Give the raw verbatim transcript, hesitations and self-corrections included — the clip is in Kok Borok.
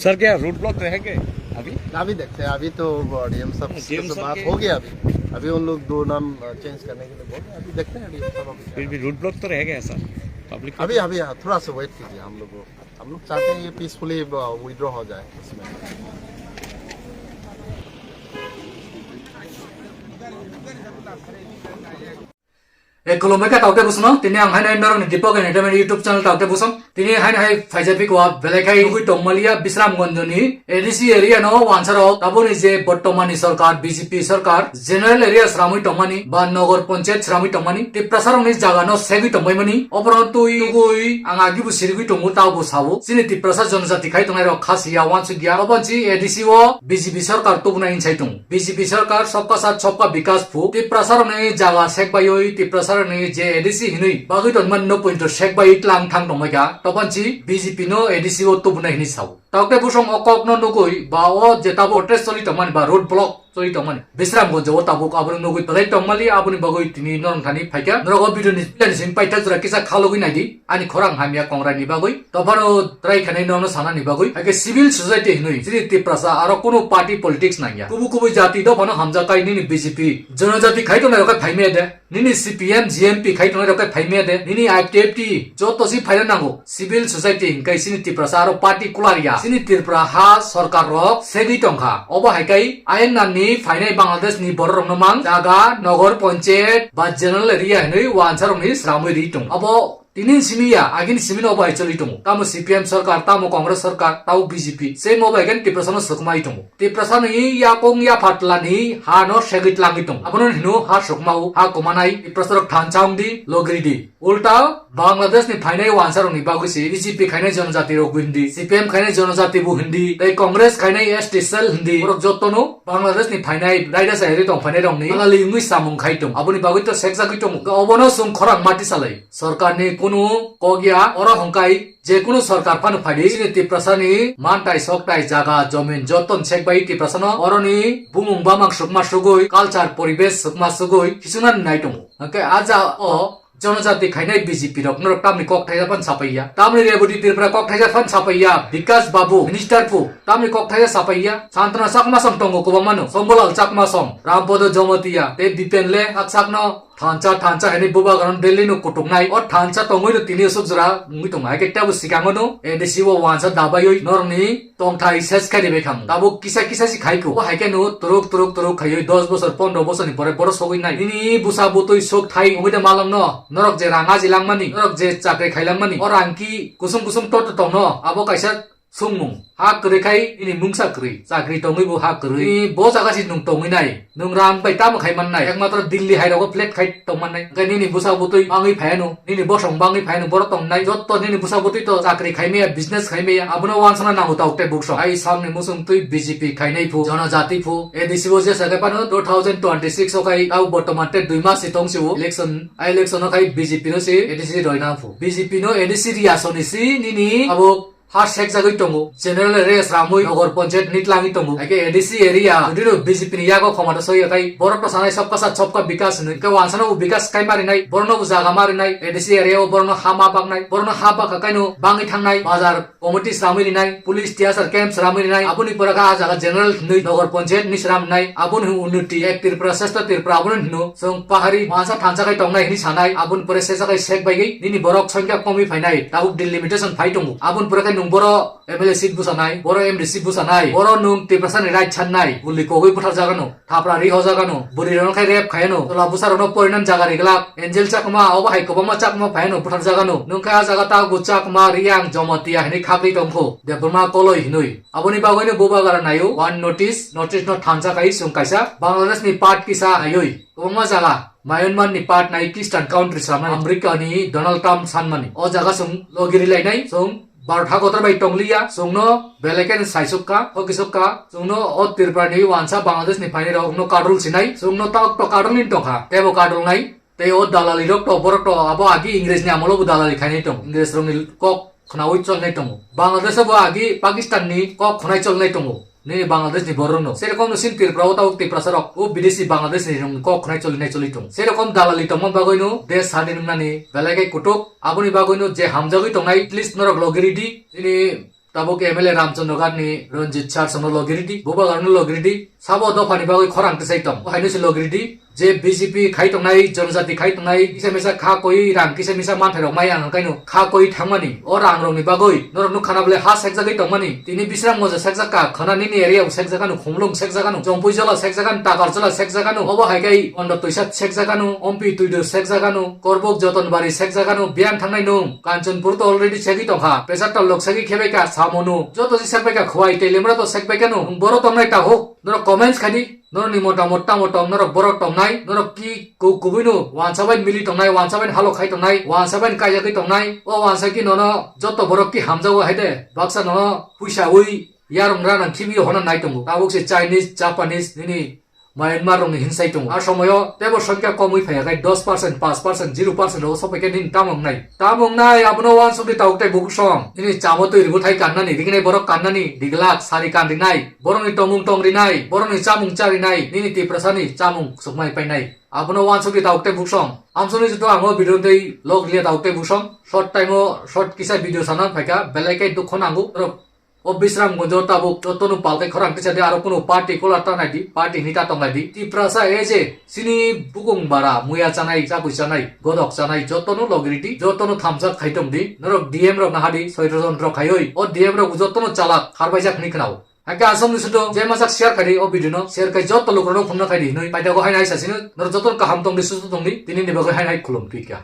सर, क्या road block रहेंगे अभी? अभी देखते हैं, अभी तो डीएम साहब डीएम से सर बात के हो गया। अभी अभी उन लोग दो नाम चेंज करने के लिए बोल रहे हैं। अभी देखते हैं डीएम साहब अभी क्या फिर भी रोड ब्लॉक तो रहेगा सर? पब्लिक अभी अभी हाँ, थोड़ा सा वेट कीजिए। हम लोग हम लोग चाहते हैं ये पीसफुली विड्रॉ हो जाए इसमें। E, khulumbai kha taote bwswno, tini ang haino norokni Deepak Entertainment YouTube channel taote bwswng. Tini haino hai phaijak phi kua belai khai nugwi tongmaliya Bisramganjni A D C area no wansarok tabukni je bortomani sorkar, B J P sorkar, general area sramwi tongmani ba nogor ponchayat sramwi tongmani, Tiprasarokni jaga no segwi tongbaimani, oborokno twi nugwi ang agibo sirigwi tongo, tabo sabo. Chini Tiprasa jonojati khai tongnairok kha siya, wansukya, obo si A D C o B J P sorkar tubunai hinsai tongo. B J P sarkar sabka sath sabka bikas phu, Tiprasa rokni jaga sek baiwi, Tiprasa rokni je A D C hinwi bagwi tongmani no pointo sek baiwi tlang thang tongmai kha, topan si B J P no A D C o tubunai hinwi sao. Taukte bwswng o kok no nugwi ba o je tabuk protest choli tongmani ba road block choli tongmani Bisramganj o tabuk abono nugwi belai tongmali, aboni bagwi tini norok thani phaikha. Norok o video ni pilani simi paithak jora kisa khalogwi naidi. Ani khorang hamya kongrai ni bagwi, dophano try khainai nono sana ni bagwi, hai khe civil society hinwi chini Tiprasa aro kunu party politics nangya. Kubu kubu jati dophano hamjak kai nini B J P. Jonojati khai tongnai rok khai phaimaya de, nini C P M, G M P khai tongnai rok khai phaimaya de, nini I P F T joto si phaina nango. Civil society hinkai chini Tiprasa aro party kular ya. Chini Tripura ha sorkar rok segwi tongkha. Obo hai kai ain nani phainai Bangladesh ni borok rokno mang jaga, nogor ponchayat ba general area hinwi wansa rokni sramwi ri tongo. Obo Tini simi ya, agini simi no bai choli tongo. Tamo C P M sarkar, tamo Congress sarkar, tamo B J P. Sei mo bai gan Tiprasa no sokmai tongo. Tiprasa ni yakong ya phatlani ha no segit langi tongo. Abono hino ha sokmao, ha komanai, Tiprasa rok thansa wngdi, logri di. Ulta Bangladesh ni phainai wansa rok ni bagwi si B J P khainai jonojati rok hindi, C P M khainai jonojati bo hindi, tei Congress khainai S T cell hindi. Borok jotono Bangladesh ni phainai raida sayari tong phainai rok ni alali wngwi samung khai tongo. Aboni bagwi to sekjagwi tongo. Obono sung khorang mati salai. Sorkarni kunu kok ya, oro hwnkhe je kunu sorkar phano phaidi, chini Tiprasani mantai soktai jaga jomin joton sek bai Tiprasano oroni bumung bamang sukma sugui, culture poribesh sukma sugui hisuna nai tongo. Hwnkhe a ja o jonojati khainai B J P rok norok tamni kok thaisa phan sapaiya, tamni Reboti Tripura kok thaisa phan sapaiya, Bikash Babu minister pu tamni kok thaisa sapaiya, Santana Chakma song tongo kwbangmano, Sombolal Chakma song, Rampodo Jomotia tei Bipen le sak sakno Thansa, thansa hwnwi bubagrano Delhi no kutuknai. O thansa tongwi no tini aswk jora wngwi tongo. Hai khe tebo swkango no A D C o wansa dabaiwi norokni tongthai ses khe ribai khamu. Tabuk kisa kisa si khai kho. O hai khe no turuk, turuk, turuk khaiwi dos bosor, pondro bosor ni pore borok sogwi nai. Nini bwsa bwtwi sok thai wngwi de malong no. Norok je rang aji langmani, norok je chakri khai langmani. O rang ki kusung kusung to to tong no. Abo kaisa Sungmung, ha kwrwi khai nini mungsa kwrwi, chakri tongwi bo ha kwrwi. Nini bo jaga si nwng tongwi nai, nwng rang bai tamo khai man nai, ekmatro Delhi hai rogo flat khai tong man nai. Hwnkhe nini bwsa bwtwi bangwi phaiano, nini bosong bangwi phaiano, borok tong nai. Jotto nini bwsa bwtwi to chakri khai maya, business khai maya, abono wansana nango tauk tei buksong. Hai salni muchung twi B J P khainai phu, jonojati phu, A D C o jesa khe phano two thousand twenty six o khai, tabo bortoman tei dui mas si tong si o election, a election o khai B J P no si A D C roina phu. B J P no A D C riya soni si nini abo Ha sekjagwi tongo. General area sramwi nogor ponchayat ni tlangwi tongo. Haikhe A D C area jodi no B J P ni yago khoma to soya khai borok to sanai sobka sat sobka bikas hinwi. Hwnkhe wansano bo bikas khai marinai, borokno bo jaga marinai. A D C area o borokno ha ma baknai, borokno ha bakha kaino bangwi thangnai. Bazar committee sramwi rinai, police tiyasar camp sramwi rinai. Aboni pore khe ah jaga general hinwi nogor ponchayat ni sramnai. Aboni unnoti ek Tripura, sesta Tripura abono hino. Chwng pahari wansa thansa khai tongnai hinwi sanai. Aboni pore sesa khai sek baigwi nini borok songkha komwi phainai. Tabuk delimitation phai tongo. Aboni pore khe nwng boro M L A seat bwsanai, boro M D C bwsanai, boro nwng Tiprasa ni right sannai, guli kogwi bwthar jagano, thapra ri hojagano, bwrwi rokno khai rape khaiano, tola bwsa rokno porinani jaga riglak, Angel Chakma, obo hai kwbangma Chakma phaiano bwthar jagano, nwng khe ah jaga ta bo Chakma, Riyang, Jomotia hinwi khakri tongkho, Debbarma Koloi hinwi. Aboni bagwino bubagra naio, one notice, notice no thansa khai chwng kaisa Bangladesh ni part kisa aiwi. Kwbangma jaga, Myanmar ni part nai Christian country samani, America ni Donald Trump sanmani. O jaga chwng logi rilainai, chwng Bharat hakotor bai tongliya, chwngno belai khe saisukha, hokisukha, chwngno o Tripura ni wansa Bangladesh ni phainai rokno kadrul sinai, chwngno tok tok kadrul ni tongkha, tebo kadrul nai, tei o dalali rok to borok to abo agi Ingrej ni amolo bo dalali khainai tongo, Ingrej rok ni kok khwnaui cholnai tongo, Bangladesh o bo agi Pakistan ni kok khwnai cholnai tongo. Nini Bangladesh ni borok no. Serokom no sin Tripura o tabuk Tiprasa rok. O bidesi Bangladesh ni rong kok khwnai choli nai choli tong. Serokom dalali tongma bagwi no desh sadin wngnani belai khe kutuk. Aboni bagwi no je hamjagwi tongnai, please norok logi ridi. Nini Tabuk M L A Ramchandra Ghat ni Ranjit sir songno logiridi, Bubagarno logiridi, sabo dophani bagwi khorang tisai tong. Haino se logiridi, je B J P khai tongnai, jonojati khai tongnai, kisa misa kha koi rang, kisa misa manthai rok mai ang kaino kha koi thangmani. O rang rokni bagwi norok nukha na bole ha sekjagwi tongmani. Tini Bisram Moja sekjak ka, khana nini area bo sekjak ano, Khumlung sekjak ano, Jompui Jola sekjak ano, Takarjola sekjak ano, obo hai kai Ondo Toisa sekjak ano, Ompi Tuido sekjak ano, Korbok Jotonbari sekjak ano, biyang thangnai nung. Kanchanpur to already segwi tongkha, Pesar to lok segwi khebai ka, Samonu joto si sekbai ka, Khwai Telimra to sekbai ka nung. Boro tongnai tahuk, norok comments khai di, norok ni motamot tamo tong, norok borok tongnai, norok ki ku-, kubui no wansa bai mili tongnai, wansa bai halok khai tongnai, wansa bai kaijagwi tongnai, o wansa ki nono joto borok ki hamjago hai de, baksa nono puisa ui yarung ranang khibi hona nai tongo. Tabuk se Chinese, Japanese, nini Myanmar rokni hinsai tongo. A somoyo tebo songkha komwi phaiya khai dos percent, paanch percent, zero percent rogo sokphaikhe nini tamo wngnai? Tamo wngnai, abono uansukdi tabuk tei bukursong. Nini chamo twi rwbo thai kannani, riginai borok kannani, diglak, sari kan rinai, borokni tongmung tong rinai, borokni chamung cha rinai, nini Tiprasani chamung sukmai painai. Abono uansukdi tabuk tei bukursong. Amsoni juto ang o video tei log liya tabuk tei bukursong. Short time o short kisa video sana phaikha, belai khe dukho nango. Borok O Bisramganjo tabuk jotono palkai khorang tisa de aro kuno party kolar ta nai di, party hini ta tong nai di. Tiprasa e je sini bukung bara muya chanai, chabwi chanai, godok chanai jotono logiri di, jotono thamsa khai tong di. Norok D M rok naha di, soirojon rok khaioi. O D M rok jotono chalak, harbaijak hini khnao. Hakhe asam ni sudo je masak share khai di o video no, share khai joto lukurok no phunna khai di hinoi. Paida go hai nai sasino, norok jotono kaham tong di, susto tong di, tini ni bagwi hai nai khulum twi kha.